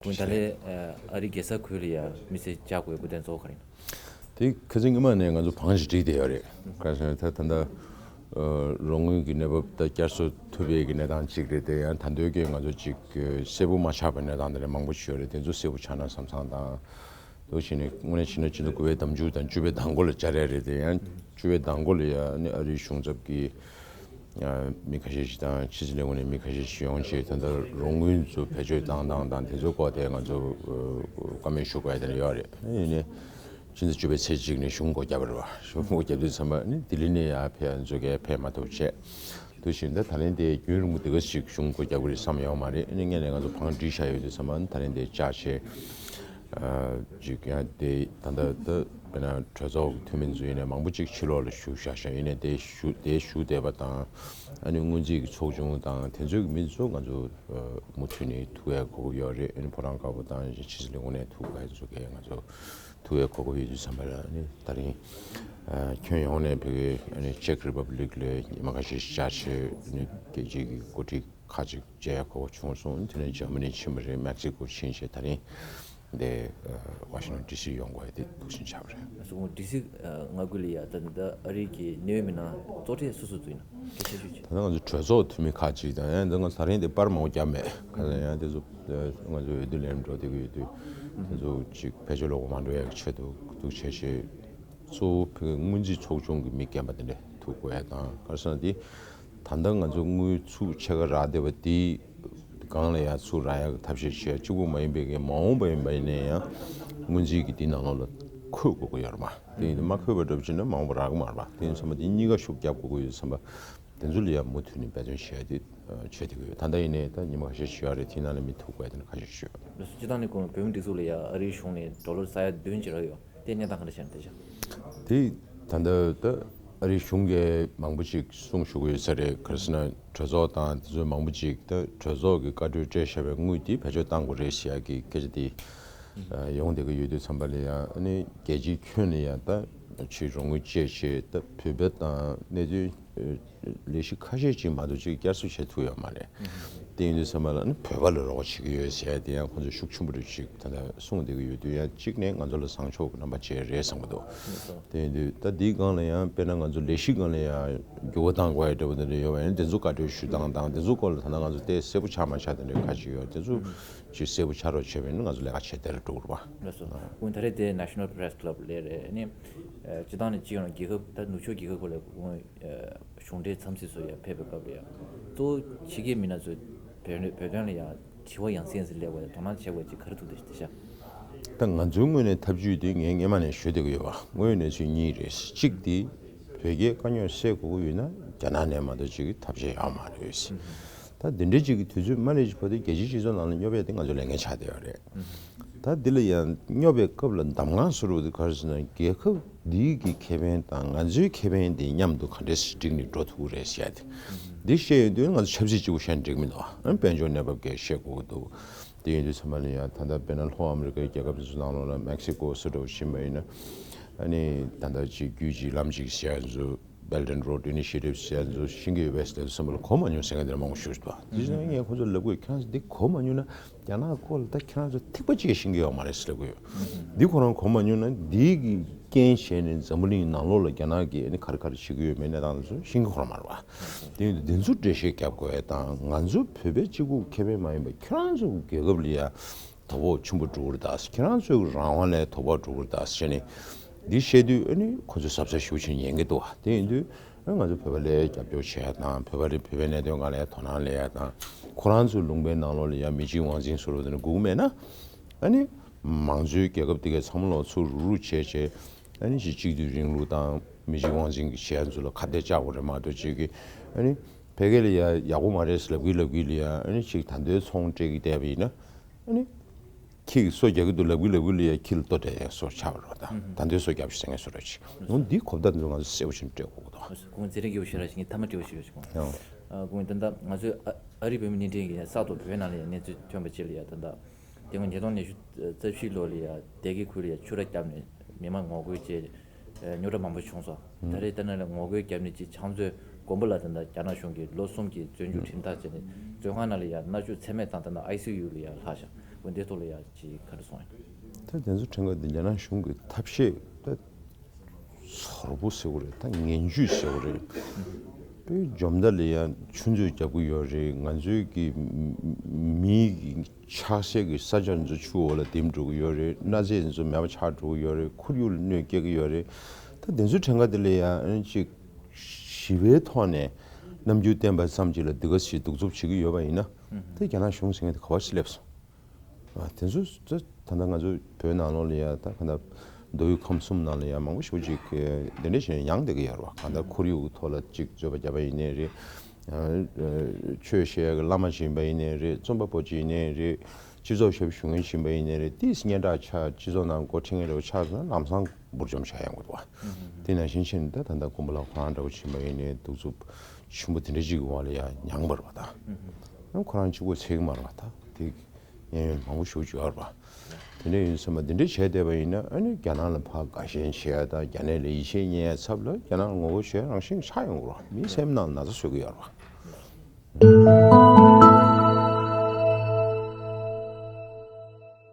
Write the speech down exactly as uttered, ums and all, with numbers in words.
ཁོང་ད་ལན་ཨ་རིའི་རྒྱལ་ས་ཁུལ་ལ་ཡ་དམིགས་བསལ་བཅར་དགོས་དགོས་དོན་གཙོ་བོ་ག་རེ་ཡིན་ནམ། དེ་ཁ་སང་སྔོན་མ་ནས་ང་ཚོ་བང་ཞིག་བསྒྲིགས་བསྡད་ཡོད་རེད། ག་རེ་ཟེར་ན་ད་ད་ལྟ་རོགས་དངུལ་གྱི་གནས་བབ་ད་བསྐྱར་གསོ་ཐུབ་པའི་གི་གནས་སྟངས་གཅིག་རེད། དེ་ཡང་ད་དུང་གི་ང་ཚོ་ཅིག་གསལ་པོ་མ་ཆགས་པའི་གནས་སྟངས་དེ་འདྲ་མང་པོ་ཞིག་ཡོད་རེད། དེ་ཚོ་གསལ་པོ་ཆགས་ན་བསམ་བསམ་དང་། དེ་བཞིན་ནས་དངོས་གནས་བྱས་ན་ཕྱི་ཟླ་དགུ་པའི་ཟླ་མཇུག་དང་བཅུ་པའི་ཟླ་མགོ་ལ་བཅར་ཡ་རེད། དེ་ཡང་བཅུ་པའི་ཟླ་མགོ་ལ་ཡ་ནི་ཨ་རིའི་གཞུང་ཚབ་ཀྱི་མི་ཁ་ཤས་ཤིག་དང་ཕྱི་སྲིད་ལས་ཁུངས་ནས་མི་ཁ་ཤས་ཤིག་ཡོང་བྱས། ད་ལྟ་རོགས་དངུལ་ཚོ་བེད་སྤྱོད་བཏང་སྟངས་དང་དེ་ཚོའི་སྐོར་དེ་ང་ཚོ་བཀའ་མོལ་ཞུ་དགོས་ཡ་དེ་འདྲ་ཡོད་རེད། ཡིན་ནའི་ཕྱི་ཟླ་བཅུ་པའི་ཚེས་གཅིག་ནས་གཞུང་སྒོ་བརྒྱབ་པ་རེད་བ། གཞུང་སྒོ་བརྒྱབ་དུས་ཙམ་པ་ནི་ལྡི་ལི་ནས་ཡར་ཕེབས་མཛོད་དགེ་ཕེབས་མ་ཐུབ་བྱས། དེ་བཞིན་ད་ད་ལན་དེ་རྒྱུན་རིང་པོ་དེ་ག་ཞིག་གཞུང་སྒོ་བརྒྱབ་ཀྱི་རེད་བསམ་ཡོད་མ་རེད། ཨ་ནི་སྔོན་ནས་ང་ཚོ་བང་བསྒྲིགས་བཞག་ཡོད་དུས་ཙམ་པ་ད་ལན་དེ་བཅར་བྱས། ཅིག་ཡང་དེ་ད་ལྟ་ད་དཔེར་ན་གྲོས་ཚོགས་ཀྱི་འཐུས་མི་ཚོ་ཡིན་ནའི་མང་པོ་ཅིག་ཕྱི་ལོགས་ལ་བཞུགས་བཞག་ཤག་ཡིན་ནའི་དེ་བཞུགས་དེ་བཞུགས་བསྡད་པ་དང་། ཨ་ནི་སྔོན་རྩིས་ཀྱི་ཚོགས་ཆུང་དང་དེ་ཚོའི་མི་ཚོ་ང་ཚོ་མུ་མཐུད་ནས་ཐུག་ཡ་གོ་གི་ཡོད་རེད། ཨ་ནི་ཕོ་བྲང་དཀར་པོ་དང་ཕྱི་སྲིད་ལས་ཁུངས་ནས་ཐུག་ག་ཚོ་གས་ང་ཚོ་ཐུག་ཡ་གོ་གི་ཡོད་དུས་ཙམ་པ་ལ་ཨ་ནི་ད་རིང་ཁྱོན་ཡོངས་ནས་བོད་ཀྱི་ཨ་ནི་ཅེག་རི་པབ་ལིག་ལ་ཉི་མ་ཁ་ཤས་ཤིག་བཅར་བྱས། ཨ་ནི་རྒྱལ་སྤྱིའི་གི་འགོ་ཁྲིད་ཁག་ཅིག་མཇལ་ཡ་གོ་བྱུང་སོང་། དེ་ནས་འཇར་མ་ནི་ཕྱིན་པ་རེད། མེག་སི་ཀོ་ཕྱིན་བྱས་ད་རིང་འདི་ཝ་ཤིང་ཊོན་ཌི་སི་ཡོང་དགོས་ཡ་དེ་འདུག་སེ་ཆགས་པ་རེད། སོ་ཌི་སི་མངའ་ཁུལ་ལ་ཡ་ད་ད་ཨ་རི་གི་གནད་ཡོད་མི་སྣ་གཙོ་གྲས་སུ་སུ་ཚུད་ཡིན་ན་སྐད་ཆ་ཤོད་ཅིག་ད་ལྟ་ང་ཚོ་གྲོས་ཚོགས་འཐུས་མི་ཁག་ཅིག་དང་། ཡང་འདི་ང་ཚོ་ད་རིང་འདི་པར་མང་པོ་བརྒྱབ་མེད། ཁ་སང་ཡང་དེ་ཚོ་ང་ཚོ་འོས་བསྡུ་ལེན་འགྲོ་བསྡད་ཀྱི་ཡོད་དུས་དེ་ཚོ་ཅིག་ཕལ་ཆེར་ལོག་པ་མ་འགྲོ་ཡ་གི་ཆེད་དུ་འདུག་བྱས་བྱས། གཙོ་བོ་བོད་སྔོན་རྩིས་ཚོགས་ཆུང་གི་མི་རྒན་པ་དེ་འདྲ་ཐུག་དགོས་ཡ་དང་། ག་རེ་ཟེར་ན་དེ་ད་ལྟ་ང་ཚོ་དངུལ་ཚུར་ཕྱེད་ཀ་རག་བསྡད་པ་དེ་སྒང་ལ་ཡང་ཚུར་རག་ཡ་གི་ཐབས་ཤེས་བྱེད་ཡ་གཅིག་པུ་མ་ཡིན་པའི་གི་མ་འོངས་པ་ཡིན་པ་ཡིན་ན་ཡང་སྔོན་རྩིས་ཀྱི་དེ་ནང་ལོགས་ལ་འཁོད་དགོས་ཀྱི་ཡོད་རེད་མ། དེ་ཡིན་དུས་མ་འཁོད་པ་འདྲ་པོ་བྱས་ན་མ་འོངས་པ་རག་གི་མ་རེད་པ། དེ་ཡིན་ཙང་མ་དེ་གཉིས་ཀ་ཤུགས་རྒྱབ་དགོས་ཀྱི་ཡོད་ཙང་མ་དེ་ཚོ་ལ་ཡང་མུ་མཐུད་ནས་འབད་བརྩོན་བྱེད་ཡ་དེ་བྱེད་བསྡད་ཀྱི་ཡོད། ད་ལྟ་ཡིན་ནའི་ད་ཉི་མ་ཁ་ཤས་ཤིག་ཡོད་རེད། དེ་ནང་ལ་མི་ཐུག་དགོས་ཡ་དེ་འདྲ་ཁ་ཤས་ཤིག་ཡོད། སྤྱིར་བཏང་ནས་ཁོང་བོད་མིའི་སྒྲིག་འཛུགས་ལ་ཡ་ཨ་རིའི་གཞུང་ནས་ཌོ་ལར་ས་ཡ་བདུན་ཅིག་རག་ཡོད། དེ་གནས་སྟངས་ག་འདྲ་ཞིག་རེད་ཤག་དེ་ད་ལྟ་ད་ཨ་རིའི་གཞུང་གིས་མང་པོ་ཅིག་གསུང་ཞུ་གི་ཡོད་ས་རེད། ག་རེ་ཟེར་ན་གྲོས་ཚོགས་དང་དེ་ཚོ་མང་པོ་ཅིག་ད་གྲོས་ཚོགས་ཀྱི་བཀའ་འཁྲོལ་སྤྲད་བཞག་པའི་དངུལ་དེ་བེད་སྤྱོད་གཏང་དགོས་རེད་ཟེར་ཡ་གི་སྐད་ཆ་དེ་ཡོང་བསྡད་ཀྱི་ཡོད་དུས་ཙམ་པ་ལ་ཡ། ཨ་ནི་རྒྱལ་སྤྱིའི་ཁྱོན་ནས་ཡ་ད་ཕྱིའི་རོགས་དངུལ་སྤྲད་བྱས་ད་བོད་པ་དང་གནད་དོན་ལས་གཞི་ཁ་ཤས་ཅིག་མ་གཏོགས་ཅིག་བསྐྱར་གསོ་བྱེད་ཐུབ་ཡོད་མ་རེད། དེ་ཡིན་དུས་ཙམ་པ་ལ་ནི་བོད་པ་ལ་རོགས་པ་བྱེད་ཀྱི་ཡོད་ཟེར་ཡ་དེ་ཡང་ཁོང་ཚོས་ཤུགས་ཆེན་པོ་རེ་ཅིག་ད་ལྟ་གསུངས་བསྡད་ཀྱི་ཡོད་དུས། ཡང་གཅིག་ནས་ང་ཚོ་ལ་བཟང་ཕྱོགས་ཀྱི་རྣམ་པ་ཅིག་རེད་བསམ་གྱི་འདུག་དེ་ཡིན་དུས་ད་འདིའི་སྒང་ལ་ཡང་དཔེར་ན་ང་ཚོ་ལས་གཞི་སྒང་ལ་ཡང་འགྱུར་བ་གཏང་དགོས་ཡ་འདྲ་པོ་དེ་འདྲ་ཡོད་པ་ཡིན་ན་དེ་ཚོ་བཀའ་འཁྲོལ་ཞུ་སྟངས་དང་དེ་ཚོ་སྐོར་ལ་ད་ལྟ་ང་ཚོ་དེ་གསལ་པོ་ཆགས་མ་ཆགས་དེ་འདྲའི་ཁ་ཅིག་ཡོད། དེ་ཚོ་ཅིག་གསལ་པོ་ཆགས་རོགས་བྱས་པ་ཡིན་ན་ང་ཚོ་ལས་ཀ་བྱེད་བདེ་རུ་འགྲོ་གི་རེད་པ། ལགས་སོ། ཁོང་ད་རེས་དེ་National Press Club ལ་རེད། ཨ་ནི་སྤྱིར་བཏང་ནས་སྤྱི་ཡོངས་ལ་རྒྱལ་ཁབ་ད་ནུབ་ཕྱོགས་རྒྱལ་ཁབ་ཁག་ལ་ཁོང་གཞུང་འབྲེལ་འཚམས་གཟིགས་སུ་ཡང་ཕེབས་པའི་སྐབས་ལ་ཡང་གཙོ་བོ་ཕྱི་རྒྱལ་མི་སྣ་ཚོས་བོད་བོད་དོན་ལ་ཡང་དྲི་བ་ཡང་སེ་ཡང་སེ་སླེབས་པ་ཡང་དོ་སྣང་བྱེད་དགོས་ཅིག་ག་རེ་འདུག་དེ་ཤག་ད་ང་ཚོའི་ངོས་ནས་ཐབས་ཇུས་དེ་ངས་སྔོན་མ་ནས་ཞུ་བསྡད་ཀྱི་ཡོད་པ། དངོས་ཡོད་གནས་ཚུལ་གཉིས་རེད། གཅིག་དེ་བོད་རྒྱའི་དཀའ་རྙོག་སེལ་དགོས་ཀྱི་ཡོད་ན་རྒྱ་ནག་ནས་མ་གཏོགས་ཅིག་གི་ཐབས་ཤེས་ཡོད་མ་རེད། ད་དེ་འདྲའི་ཅིག་གི་དུས་ཚོད་མ་སླེབས་ཀྱི་བར་དུ་རྒྱལ་སྤྱིའི་སྤྱི་ཚོགས་ནང་ལ་སྙོབ་ཡ་དེ་ང་ཚོའི་ལས་འགན་ཆགས་བསྡད་ཡོད་རེད། ད་འདི་ལ་ཡང་སྙོབ་པའི་སྐབས་ལ་གདམ་ངག་བཟོ་རུ་དེ་ག་རེ་ཟེར་ན། རྒྱལ་ཁབ་འདིའི་གི་ཁེ་ཕན་དང་ང་ཚོའི་ཁེ་ཕན་དེ་མཉམ་དུ་ག་འདྲས་སེ་བསྒྲིགས་ནས་འགྲོ་ཐུབ་ཀྱི་རེད་ཟེར་ཡ་དེ། འདི་བཤད་ཡོང་དུས་ང་ཚོ་ཆབ་སྲིད་གཅིག་པུ་བཤད་ན་འགྲིག་མི་འདུག་ཨ་དཔལ་འབྱོར་གནས་བབ་སྐོར་བཤད་དགོས་ཀྱི་འདུག་དེ་ཡིན་དུས་ཚང་མ་ལ་ཡང་ད་ལྟ་དཔེར་ན་ལྷོ་ཨ་མི་རི་ཀའི་རྒྱལ་ཁབ་དེ་ཚོ་ནང་ལོགས་ལ་མེག་སི་ཀོ་སུ་འདྲ་བོ་ཕྱིན་པ་ཡིན་ན། ཨ་ནི་ད་ལྟ་ཅིག་རྒྱུད་ཀྱི་ལམ་གཅིག་ཟེར་ཡ་ཚོ། Belt and Road Initiative ཟེར་ཡ་ཚོ་ཤིང་གི་ཝེ་སི་ལབ་སོང་བ་ལ་གོ་མ་མྱོང་ཟེར་མཁན་དེ་འདྲ་མང་པོ་ཞིག་འདུག་དེ་བཞིན་ངས་ཁོ་ཚོར་ལབ་དགོས། ཁྱེད་རང་ཚོ་འདི་གོ་མ་མྱོང་ན་རྒྱ་ནག་སྐོར་ལ་ད་ཁྱེད་རང་ཚོ་ཐིགས་པ་གཅིག་ཤེས་ཀྱི་ཡོད་མ་རེད་ཟེར་ལབ་དགོས་ཡོད། འདི་ཁོ་རང་གོ་མ་མྱོང་ན་འདིའི་གི་རྐྱེན་བྱས་ནས་འཛམ་བུ་གླིང་ནང་ལོགས་ལ་རྒྱ་ནག་གིས་ཨ་ནི་ག་རེ་ག་རེ་བྱེད་ཀྱི་ཡོད་མེད་གནས་སྟངས་དེ་ཚོ་ཤེས་ཀྱི་ཁོ་རང་མ་རེད་པ། དེ་ཡིན་དུས་འདི་ཚོ་འགྲེལ་བཤད་རྒྱབ་དགོས་ཡ་དང་། ང་ཚོ་བོད་པའི་གཅིག་པུ་ཁེ་ཕན་མ་ཡིན་པ་ཁྱེད་རང་ཚོ་གི་རྒྱལ་ཁབ་ལ་ཡ་དོ་ཕོག་ཆེན་པོ་འགྲོ་གི་རེད་ད། ཁྱེད་རང་ཚོའི་རང་དབང་ལ་དོ་ཕོག་འགྲོ་གི་རེད་ད་ཟེར་ནས་འདི་བཤད་དུས་ཨ་ནི་ཁོ་ཚོ་གཟབ་གཟབ་ཞེ་པོ་བྱེད་ཉན་གྱི་འདུག་དེ་ཡིན་དུས་ཨ་ང་ཚོ་བོད་པ་ལ་རྒྱབ་སྐྱོར་བྱེད་ཡ་དང་། བོད་པ་རེད་བོད་པའི་གནད་དོན་སྒང་ལ་ཡ་དོ་སྣང་སླེབས་ཡ་དང་། ཁོ་རང་ཚོའི་ལུང་པའི་ནང་ལོགས་ལ་ཡ་མི་གཅིག་དབང་འཛིན་བཟོ་འདྲ་དེ་འདྲ་དགོས་ཀྱི་མེད་ན། ཨ་ནི་མང་གཙོའི་རྒྱལ་ཁབ་དེ་གའི་ཚང་མ་ལོག་ཚུར་རུག་རུག་བྱས་བྱས། ཨ་ནི་ཅིག་གཅིག་སྡུད་རིང་ལུགས་དང་མི་གཅིག་དབང་འཛིན་གྱི་བྱེད་ཡ་ཚོ་ལ་ཁ་གཏད་བཅག་དགོས་རེད་མ་གཏོགས། ཅིག་གི་ཨ་ནི་ཕ་གི་ལ་ཡ་ཡག་པོ་མ་རེད་ཟེར་ལབ་གི་ལབ་གི་ལ་ཡ། ཨ་ནི་ཅིག་ད་འདོད་ཚོང་སྤྲད་ཀྱི་བསྡད་པ་ཡིན་ན། ཨ་ནི། ཁྱི་གིས་སོ་རྒྱག་གི་འདུག་ལབ་གི་ལབ་གི་ལ་ཡ་ཁྱི་ལ་ལྟོ་སྤྲད་ཡ་སོ་ཆགས་པ་རེད་པ། ད་ད་འདོད་སོ་རྒྱབ་ཤིག་ཟེར་མཁན་བཟོ་འདྲ་ཅིག་འོ་འདིའི་གོ་བརྡ་འདི་ཚོ་ང་ཚོ་གསལ་པོ་ཞིག་སྤྲད་དགོས་ཀྱི་འདུག་ཁོང་ཚེ་རིང་སྐྱིད་པོ་ཞེ་དྲག་ཞིག་ངས་མཐའ་མ་དྲི་བ་ཞིག་ཡོད་ཞིག་གོ། ཡང་། ཁོང་ད་ལྟ་ང་ཚོའི་ཨ་ཨ་རིའི་བོད་མི་སྣེ་འདྲེན་གྱིས་གསར་དུ་བོད་ནང་ལ་ཡ་གནས་ཚུལ་ཐོན་པ་ཅིག་ལ་ཡ། ད་ལྟ་དེ་སྔོན་ཉིས་སྟོང་ཉི་ཤུ་རྩ་བཞི་ལོ་ལ་ཡ་སྡེ་དགེ་ཁུལ་ལ་ཡ་ཆུ་ར་བརྒྱབ་ནས་མི་མང་ངོ་རྒོལ་བྱས། རྙོག་དྲ་མང་པོ་བྱུང་སོང་། ད་རེས་ད་ནང་ལ་ངོ་རྒོལ་བརྒྱབ་ནས་ཅིག་ཕྱག་མཛོད་དགོན་པ་ལ་ད་ལྟ་རྒྱ་ནག་གཞུང་གིས་ལོ་གསུམ་གྱི་བཙོན་འཇུག་ཁྲིམས་ཐག་བཅད་ནས་བཙོན་ཁང་ནང་ལ་ཡ་མནར་གཅོད་ཚད་མེད་བཏང་། ད་ལྟ་ཨའི་སི་ཡུ་ལ་ཡ་ལྷག་ཤག་འོན་ཏེ་ཐོག་ལ་ཡ་ཅིག་ག་རེ་སོང་ཡིན། ད་དེ་ཚོ་ཕྲན་ག་དེ་རྒྱ་ནག་གཞུང་གི་ཐབས་ཤེས་ད་ཚོར་པོ་ཟེར་བ་རེད། ད་ངན་ཇུས་ཟེར་བ་རེད། དཔེ་འཇོ་མདའ་ལ་ཡང་ཆུ་མཛོད་རྒྱབ་ཀྱི་ཡོད་རེད། ང་ཚོའི་གི་མི་གི་ཆགས་སྲེད་ཀྱི་ས་ཆ་ཚོ་ཆུ་འོག་ལ་ལྡེམ་འགྲོ་གི་ཡོད་རེད། གནའ་རྫས་ཚོ་མེད་པ་ཆགས་འགྲོ་གི་ཡོད་རེད། ཁོར་ཡུག་ལ་གནོད་སྐྱེལ་གི་ཡོད་རེད། ད་དེ་ཚོའི་ཕྲན་ག་དེ་ལ་ཡང་ཅིག་ཞི་བའི་ཐོག་ནས་རྣམ་འགྱུར་བསྟན་པ་ཙམ་ཅིག་ལ་འདི་ག་ཞིག་གདུག་རྩུབ་བྱེད་ཀྱི་ཡོད་པ་ཡིན་ན། དེ་རྒྱ་ནག་གཞུང་ཟེར་མཁན་དེ་ག་བ་ཞིག་སླེབས་སོང་། ཨ། དེ་ཚོ་ད་ད་ལྟ་ང་ཚོ་བོད་ནང་ལོགས་ལ་ཡ་ད་ག་ད་མདོ་དབུས་ཁམས་གསུམ་ནང་ལ་ཡ་མང་པོ་ཞེ་པོ་ཅིག་གི་དེ་འདྲ་བྱས་ནས་ཡང་བསྡད་ཀྱི་ཡོད་རེད་བ། གང་ལྟར་ཁོར་ཡུག་གི་ཐོག་ལ་ཅིག་རྩོད་པ་རྒྱག་པ་ཡིན་ནའི་རེད། ཨ། ཆོས་བཤད་ཡ་གི་བླ་མ་ཞིག་ཡིན་པ་ཡིན་ནའི་རེད། རྩོམ་པ་པོ་ཅིག་ཡིན་ནའི་རེད། སྤྱི་ཚོགས་ཞབས་ཞུ་མཁན་ཞིག་ཡིན་པ་ཡིན་ནའི་རེད། དེས་སྙན་གྲགས་ཆགས། སྤྱི་ཚོགས་ནང་འགོ་ཁྲིད་མཁན་འདྲ་བོ་ཆགས་སོང་ན་ལམ་སང་འབུར་འཇོམས་བྱ་ཡ་ཡོང་གི་འདུག་བ། དེ་ནང་བཞིན་བྱས་ནས་ད་ད་ལྟ་ཀུན་བྷ་ལ་ཁོ་རང་འདྲ་བོ་ཞིག་ཡིན་པ་ཡིན་ནའི་གདུག་རྩུབ་ཆེན་པོ་དེ་འདྲ་ཅིག་གི་འོག་ལ་ཡ་མྱངས་པ་རེད་བ། ད་ཁོ་རང་གཅིག་པོ་ཚད་ཀྱི་མ་རེད་བ། ད་དེ། གཡས་གཡོན་མང་པོ་ཞེ་པོ་ཅིག་ཡོད་རེད་པ། དེ་འདྲ་ཡིན་ཙང་མ་དེ་འདྲ་བྱས་བསྡད་པ་ཡིན་ན། ཨ་ནི་རྒྱ་ནག་ལ་ཕར་དགའ་ཞེན་བྱེད་ཡ་དང་རྒྱ་ནག་ལ་ཡིད་ཆེས་རྙེད་ཡ་ཚབ་ལ་རྒྱ་ནག་ལ་ངོ་རྒོལ་བྱེད་ཡ་རང་བཞིན་ཆགས་ཡོང་གི་རེད་པ། མིའི་སེམས་ནང་ན་ཚ་བཟོ་གི་ཡོད་རེད་པ།